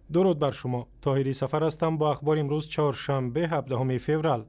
Дуруд бар шумо. Тоҳири Сафар ҳастам бо ахбори имрӯз, чоршанбе, 17 феврал.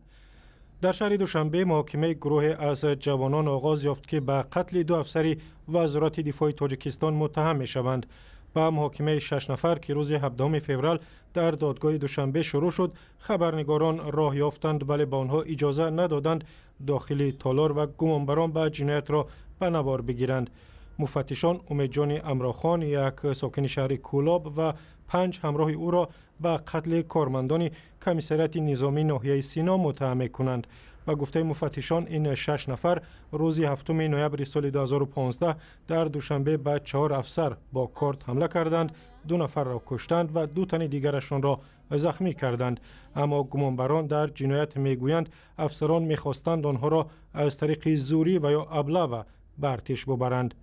Дар шаҳри Душанбе муҳокимаи гурӯҳе аз ҷавонон оғоз ёфт, ки ба қатли ду афсари Вазорати дифои Тоҷикистон муттаҳам мешаванд. Ба муҳокимаи 6 нафар, ки рӯзи 17 феврал дар додгоҳи Душанбе шурӯъ шуд, хабарнигорон роҳ ёфтанд, вале ба онҳо иҷоза надоданд дохили толор ва гумонбарон ба ҷиноятро ба навор бигиранд. Муфаттишон Умедҷони Амрохон, як сокини шаҳри Кӯлоб, ва 5 ҳамроҳи ӯро ба қатли кормандони комиссариати низомии ноҳияи Сино муттаҳам мекунанд. Ба гуфтаи муфаттишон, ин 6 нафар рӯзи 7 ноябри соли 2015 дар Душанбе ба 4 афсар бо корт ҳамла карданд, 2 нафарро куштанд ва 2 тани дигарашонро захмӣ карданд. Аммо гумонбарон дар ҷиноят мегӯянд, афсарон мехостанд онҳоро аз тариқи зӯрӣ ва ё аблава ба артиш бубаранд.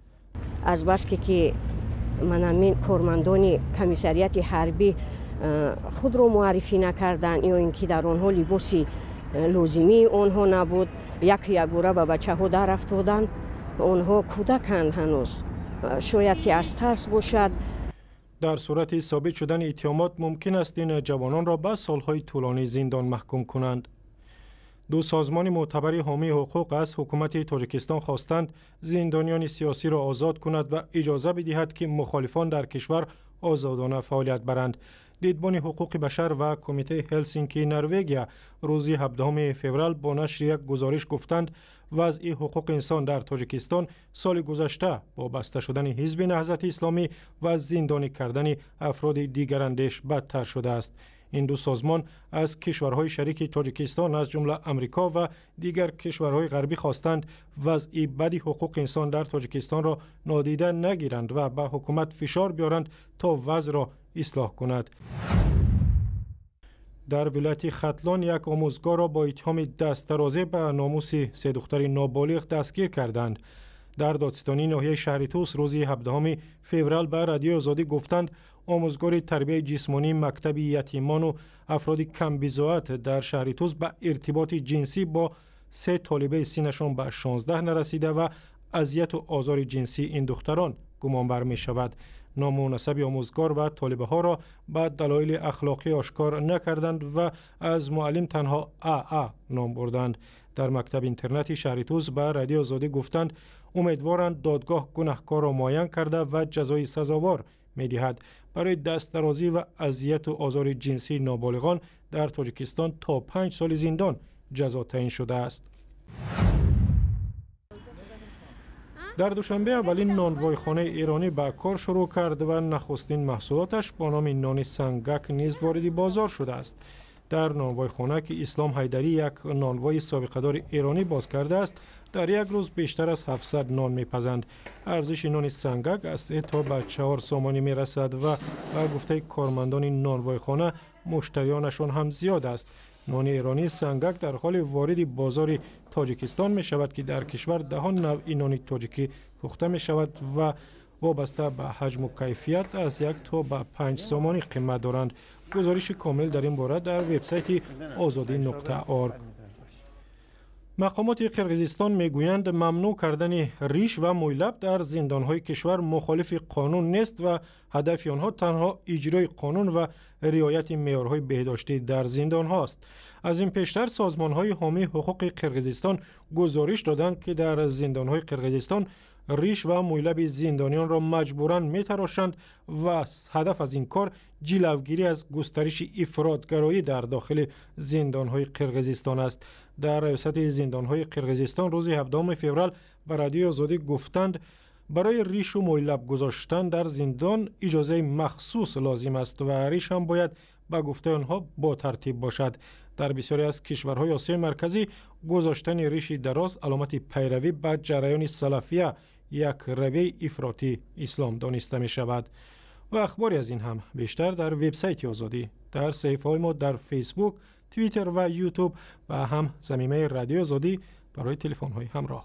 Азбаски ки манамин кормандони комиссариати ҳарбӣ худро муаррифӣ накарданд ё ин ки дар онҳо либоси лозимии онҳо набуд, як якбора ба бачаҳо дар афтоданд. Онҳо кӯдаканд ҳанӯз, шояд ки аз тарс бошад. Дар сурати собит шудани иттиҳомот мумкин аст ин ҷавононро ба солҳои тӯлонӣ зиндон маҳкум кунанд. Ду созмони мӯътабари ҳомии ҳуқуқ аз ҳукумати Тоҷикистон хостанд зиндониёни сиёсиро озод кунад ва иҷоза бидиҳад, ки мухолифон дар кишвар озодона фаъолият баранд. Дидбони ҳуқуқи башар ва Кумитаи Ҳелсинкии Норвегия рӯзи 17 феврал бо нашри як гузориш гуфтанд, вазъи ҳуқуқи инсон дар Тоҷикистон соли гузашта бо баста шудани Ҳизби Наҳзати Исломӣ ва зиндонӣ кардани афроди дигарандеш бадтар шудааст. Ин ду созмон аз кишварҳои шарики Тоҷикистон, аз ҷумла Амрико ва дигар кишварҳои ғарбӣ хостанд вазъи бади ҳуқуқи инсон дар Тоҷикистонро нодида нагиранд ва ба ҳукумат фишор биёранд, то вазъро ислоҳ кунад. Дар вилояти Хатлон як омӯзгорро бо иттиҳоми дастдарозӣ ба номуси се духтари ноболиғ дастгир карданд. Дар додситонии ноҳияи шаҳри Тус рӯзи 17 феврал ба Радиои Озодӣ гуфтанд, омӯзгори тарбияи ҷисмонии мактаби ятимону афроди камбизоат дар шаҳри Тус ба иртиботи ҷинсӣ бо се толибаи синнашон ба 16 нарасида ва азияту озори ҷинсии ин духтарон гумонбар мешавад. Ному насаби омӯзгор ва толибаҳоро ба далоили ахлоқӣ ошкор накарданд ва аз муаллим танҳо Аа ном бурданд. Дар мактаби интернати шаҳри Тус ба Радиои Озодӣ гуфтанд, умедворанд додгоҳ гунаҳкорро муайян карда ва ҷазои сазовор медиҳад. Барои дастдарозӣ ва азияту озори ҷинсии ноболиғон дар Тоҷикистон то 5 соли зиндон ҷазо таъин шудааст. Дар Душанбе аввалин нонвойхонаи эронӣ ба кор шурӯъ кард ва нахустин маҳсулоташ бо номи нони сангак низ вориди бозор шудааст. Дар нонвойхона, ки Ислом Ҳайдарӣ, як нонвои собиқадори эронӣ, боз кардааст, дар як рӯз бештар аз 700 нон мепазанд. Арзиши нони сангак аз 3 то ба 4 сомонӣ мерасад ва ба гуфтаи кормандони нонвойхона муштариёнашон ҳам зиёд аст. Нони эронии сангак дар ҳоли вориди бозори Тоҷикистон мешавад, ки дар кишвар даҳон навъи нони тоҷикӣ пухта мешавад ва вобаста ба ҳаҷму кайфият аз 1 то ба 5 сомонӣ қимат доранд. Гузориши комил дар ин бора дар вебсайти озодӣ.орг. Мақомоти Қирғизистон мегӯянд, мамнӯъ кардани риш ва мӯйлаб дар зиндонҳои кишвар мухолифи қонун нест ва ҳадафи онҳо танҳо иҷрои қонун ва риояти меъёрҳои беҳдоштӣ дар зиндонҳост. Аз ин пештар созмонҳои ҳомии ҳуқуқи Қирғизистон гузориш доданд, ки дар зиндонҳои Қирғизистон риш ва мӯйлаби зиндониёнро маҷбуран метарошанд ва ҳадаф аз ин кор ҷилавгирӣ аз густариши ифротгароӣ дар дохили зиндонҳои Қирғизистон аст. Дар раёсати зиндонҳои Қирғизистон рӯзи 17 феврал ба Радиои Озодӣ гуфтанд, барои ришу мӯйлаб гузоштан дар зиндон иҷозаи махсус лозим аст ва риш ҳам бояд ба гуфтаи онҳо бо тартиб бошад. Дар бисёре аз кишварҳои Осиёи Марказӣ гузоштани риши дароз аломати пайравӣ ба ҷараёни салафия, як равияи ифротии ислом, дониста мешавад. Ва ахбори аз ин ҳам бештар дар вебсайти Озодӣ, дар саҳифаҳои мо дар Фейсбук, Твиттер ва Ютуб ва ҳам замимаи Радиои Озодӣ барои телефонҳои ҳамроҳ.